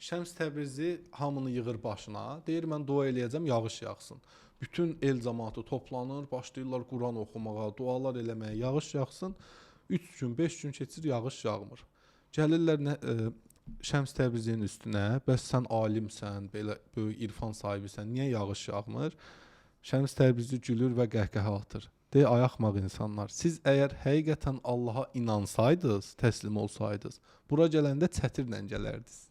Şəms Təbrizi hamını yığır başına, deyir mən dua eləyəcəm, yağış yağsın. Bütün el cəmaatı toplanır, başlayırlar Quran oxumağa, dualar eləməyə, yağış yağsın. 3 gün, 5 gün keçir, yağış yağmır. Gəlirlər Şəms Təbrizinin üstünə, bəs sən alimsən, belə böyük irfan sahibisən, niyə yağış yağmır? Şəms Təbrizi gülür və qəhqəhə atır. Deyir, ay axmaq insanlar, siz əgər həqiqətən Allaha inansaydınız, təslim olsaydınız, bura gələndə çətirlə gələrdiniz.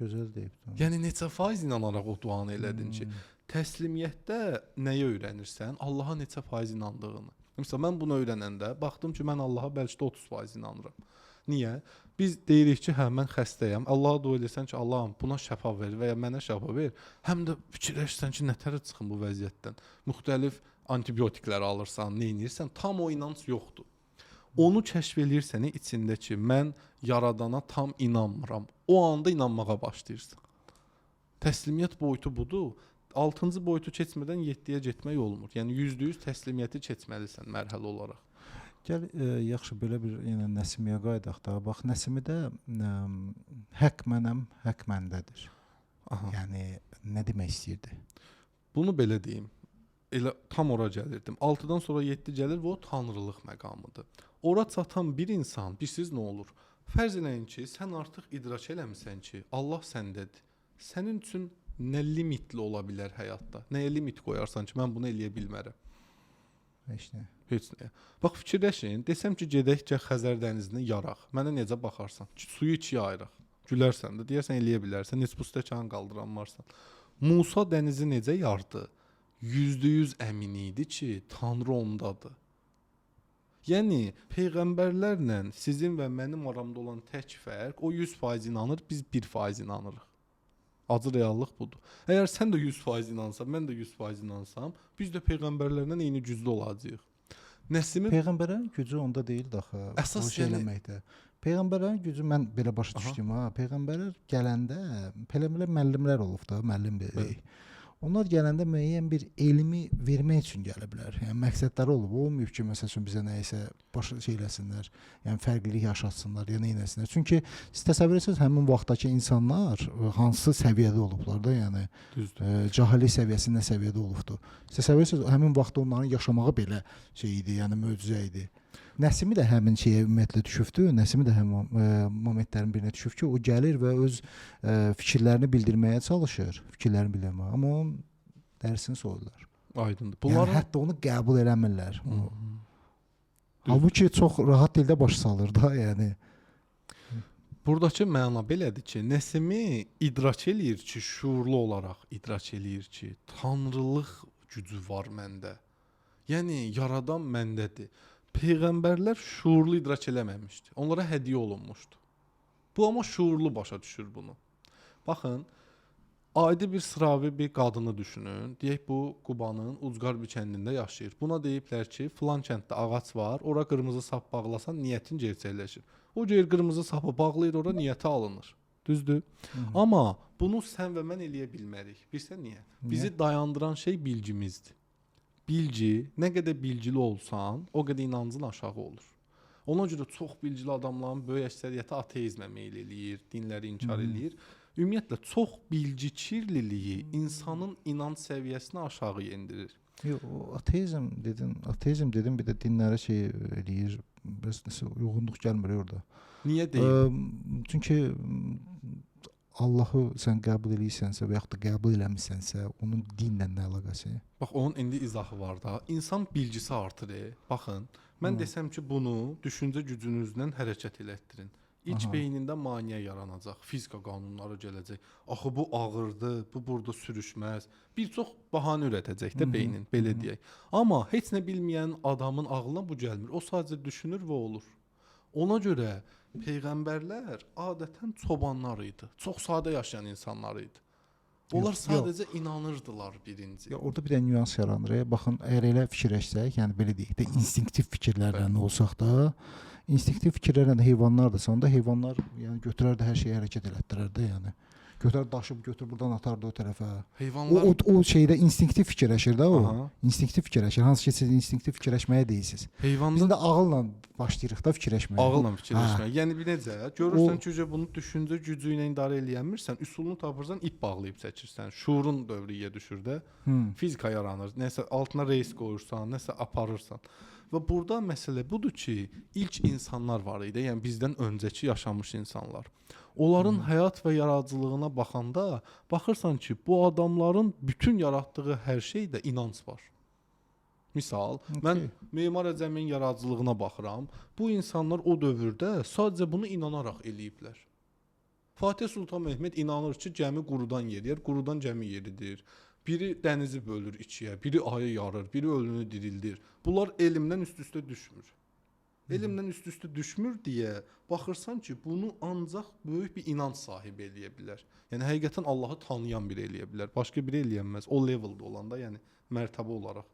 Gözəl deyib. Yəni neçə faiz inanaraq o duanı elədin ki, təslimiyyətdə nəyi öyrənirsən? Allaha neçə faiz inandığını. Məsələn, mən bunu öyrənəndə baxdım ki, mən Allaha bəlkə də 30% inanıram. Niyə? Biz deyirik ki, hə mən xəstəyəm. Allaha dua edirsən ki, Allahım buna şəfa ver və ya mənə şəfa ver. Həm də fikirləşirsən ki, nətər çıxım bu vəziyyətdən. Müxtəlif antibiotiklər alırsan, nə edirsən? Tam o inanc yoxdur. Onu kəşf eləyirsən içində ki, mən yaradana tam inanmıram. O anda inanmağa başlayırsan. Təslimiyyət boyutu budur. 6-cı boyutu keçmədən 7-yə getmək olmur. Yəni 100% təslimiyyəti keçməlisən mərhələ olaraq. Gəl yaxşı belə bir yenə Nəsimiyə qayıdaq da. Bax Nəsimidə haqq mənəm, haqq məndədir. Aha. Yəni nə demək istəyirdi? Bunu belə deyim. Elə tam ora gəlirdim. 6-dan sonra 7 gəlir və o tanrılıq məqamıdır. Ora çatan bir insan, bilirsiz nə olur? Fərz eləyin ki, sən artıq idrak eləmisən ki, Allah səndədir. Sənin üçün nə limitli ola bilər həyatda? Nəyə limit qoyarsan ki, mən bunu eləyə bilmərəm? Heç nə. Heç nəyə. Bax fikirləşin, desəm ki, gedək ki, Xəzər dənizini yaraq. Mənə necə baxarsan? Suyu ikiyə ayıraq. Gülərsən də, deyərsən eləyə bilərsən, heç bu stəkanı qaldıran varsan. Musa dənizi necə yardı? 100% əmin idi ki, Tanrı ondadır. Yəni peyğəmbərlərlə sizin və mənim aramda olan tək fərq o 100% inanır, biz 1% inanırıq. Acı reallıq budur. Əgər sən də 100% inansan, mən də 100% inansam, biz də peyğəmbərlərlə eyni güclü olacağıq. Nəsimi peyğəmbərlərin gücü onda deyildi axı. Əsas o şey yəni... eləməkdə. Peyğəmbərlərin gücü mən belə başa düşdüm ha. Peyğəmbərlər gələndə belə müəllimlər olub da, müəllim dedik. Onlar gələndə müəyyən bir elmi vermək üçün gəliblər. Yəni məqsədləri olub. Olmayıb ki, məsəl üçün bizə nəyisə başa şey eləsinlər. Yəni fərqlilik yaşatsınlar, ya nə eləsinlər. Çünki siz təsəvvür etsəniz həmin vaxtdakı insanlar hansı səviyyədə olublar da, yəni cahillik səviyyəsi nə səviyyədə olubdu. Siz təsəvvür etsəniz həmin vaxtda onların yaşamağı belə şey idi, yəni möcüzə idi. Nəsimi də həmin şeyə ümumiyyətlə düşübdü. Nəsimi də həmin momentlərin birinə düşüb ki, o gəlir və öz fikirlərini bildirməyə çalışır, fikirlərini bildirməyə. Amma onun dərisini soyurlar. Aydındır. Bunların yəni, hətta onu qəbul eləmirlər. Halbuki çox rahat dildə baş salır da, yəni. Buradakı məna belədir ki, Nəsimi idrak eləyir ki, şuurlu olaraq idrak eləyir ki, tanrılıq gücü var məndə. Yəni yaradan məndədir. Peyğəmbərlər şuurlu idrak eləməmişdi. Onlara hədiyyə olunmuşdu. Bu amma şuurlu başa düşür bunu. Baxın, adi bir sıravi bir qadını düşünün. Deyək bu Qubanın Ucqar bir kəndində yaşayır. Buna deyiblər ki, filan kənddə ağac var, ora qırmızı sap bağlasan niyyətin gerçəkləşir. O gedir qırmızı sapı bağlayır, ora niyyəti alınır. Düzdür? Amma bunu sən və mən eləyə bilmərik. Bilirsən niyə? Bizi dayandıran şey bilgimizdir. Bilgi, nə qədər bilgili olsan, o qədər inancın aşağı olur. Ona görə çox bilgili adamların böyük əksəriyyəti ateizmə meyl eləyir, dinləri inkar eləyir. Ümumiyyətlə, çox bilgi kirliliyi insanın inanc səviyyəsini aşağı endirir. Yox, ateizm dedin, ateizm dedin, bir də dinlərə şey eləyir, bəs nəsə uyğunluq gəlmir orada. Niyə deyim? Çünki Allahı sən qəbul eləyirsənsə və yaxud da qəbul eləmisənsə, onun dinlə nə əlaqəsi? Bax, onun indi izahı var da. İnsan bilgisi artır. Baxın, mən desəm ki, bunu düşüncə gücünüzlə hərəkət elətdirin. İç beynində maneə yaranacaq, fizika qanunları gələcək. Axı bu ağırdır, bu burada sürüşməz. Bir çox bahanə ürətəcək də beynin, belə deyək. Amma heç nə bilməyən adamın ağlına bu gəlmir. O sadəcə düşünür və olur. Ona görə peyğəmbərlər adətən çobanlar idi. Çox sadə yaşayan insanlar idi. Onlar sadəcə inanırdılar birinci. Ya orada bir də nüans yaranır. Baxın, əgər elə fikirləşsək, yəni belə deyək də instinktiv fikirlərlə olsaq da, instinktiv fikirlərlə də heyvanlardırsa, onda heyvanlar yəni götürərdi hər şeyi hərəkət elətdirərdi, yəni. Götürər daşı götür burdan atardı o tərəfə. Heyvanlar O şeydə instinktiv fikirləşir də o. Aha. İnstinktiv fikirləşir. Hansı ki siz instinktiv fikirləşməyə deyirsiniz. Biz Heyvanda də ağılla başlayırıq da fikirləşməyə. ağılla fikirləşmək. Yəni bir necə? Görürsən O- ki, uca bunu düşüncə gücü ilə idarə eləyəmirsən, üsulunu tapırsan, ip bağlayıb çəkirsən. Şuurun dövrəyə düşür də. Fizika yaranır. Nəsə altına reys qoyursan, nəsə aparırsan. Və burada məsələ budur ki, ilk insanlar var idi, yəni bizdən öncəki yaşamış insanlar. Onların həyat və yaradıcılığına baxanda baxırsan ki, bu adamların bütün yaratdığı hər şeydə inanc var. Misal, mən Memar Əcəmin yaradıcılığına baxıram. Bu insanlar o dövrdə sadəcə bunu inanaraq eləyiblər. Fatih Sultan Mehmet inanır ki, gəmi qurudan yeriyər, qurudan gəmi yeridir. Biri dənizi bölür ikiyə, biri ayı yarır, biri ölünü dirildir. Bunlar elmdən üst-üstə düşmür. Elmdən üst-üstə düşmür deyə baxırsan ki, bunu ancaq böyük bir inanc sahibi eləyə bilər. Yəni həqiqətən Allahı tanıyan biri eləyə bilər. Başqa biri eləyənməz. O leveldə olanda, yəni mərtəbə olaraq.